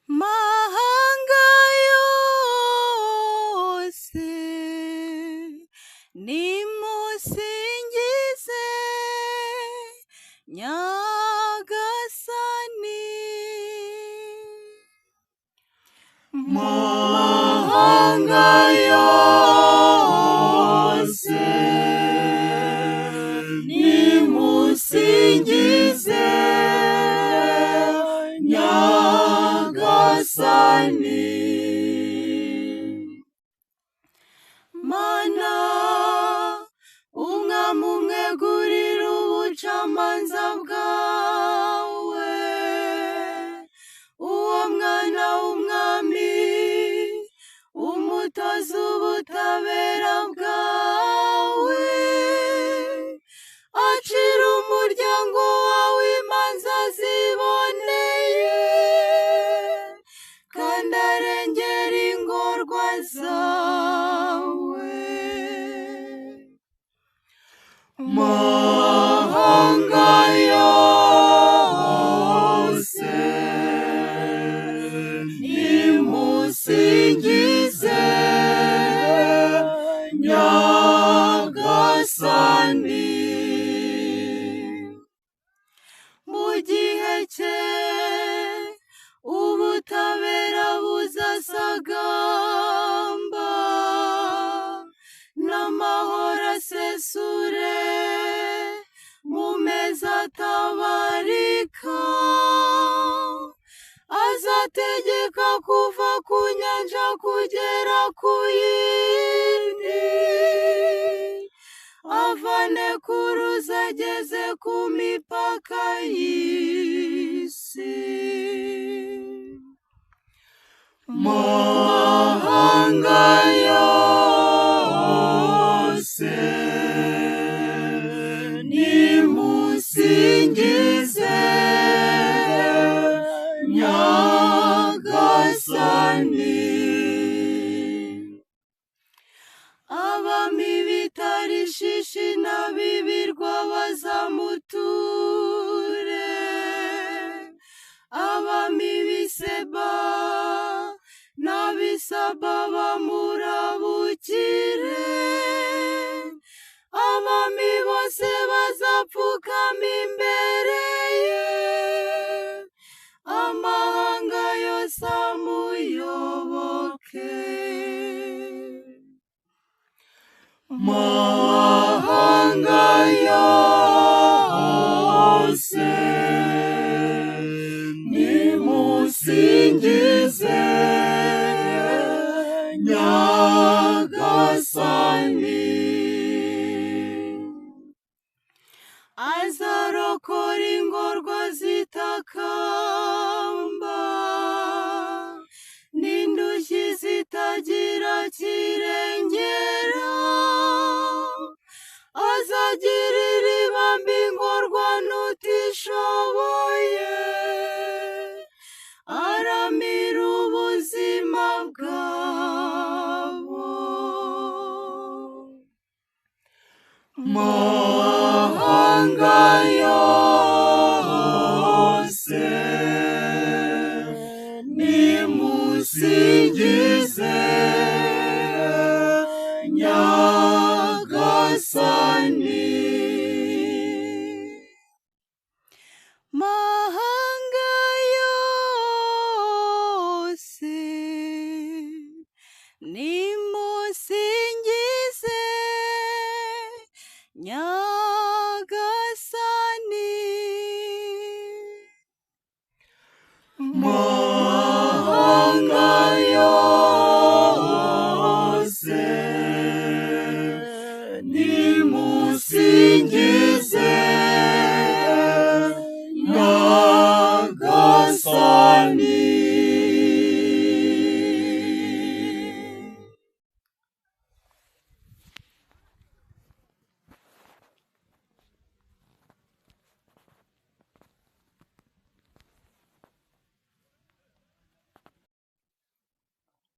Mahanga yose nimusingize Nyagasani. Mahanga yose nimusingize Nyagasani. Mana, umwami umwegurira ubucamanza bwawe, uwo mwana w'umwami umutoza ubutabera bwawe, acira umuryango wawe imanza ziboneye, kandi arengera ingorwa zawe. Mahanga yose nimusingize Nyagasani. Mu gihe cye ubutabera buzasagamba, n'amahoro asesure mu meza atabarika. Azategeka kuva ku nyanja kugera ku yindi, avane ku ruzi ageze ku mipaka y'isi. Mahanga yose nimusingize Nyagasani. Abami b'i Tarishishi n'ab'ibirwa bazamuture, abami b'i Seba n'ab'i Saba bamurabukire, abami bose bazapfukama imbere ye, amahanga yose amuyoboke. Mahanga yose nimusingize Nyagasani. Azarokora ingorwa zitakamba, n'indushyi zitagira kirengera, azagirira ibambe ingorwa n'utishoboye, aramira ubuzima bwabo. Mahanga yose nimusingize Nyagasani. Mahanga yose nimusingize Nyagasani. Mahanga yose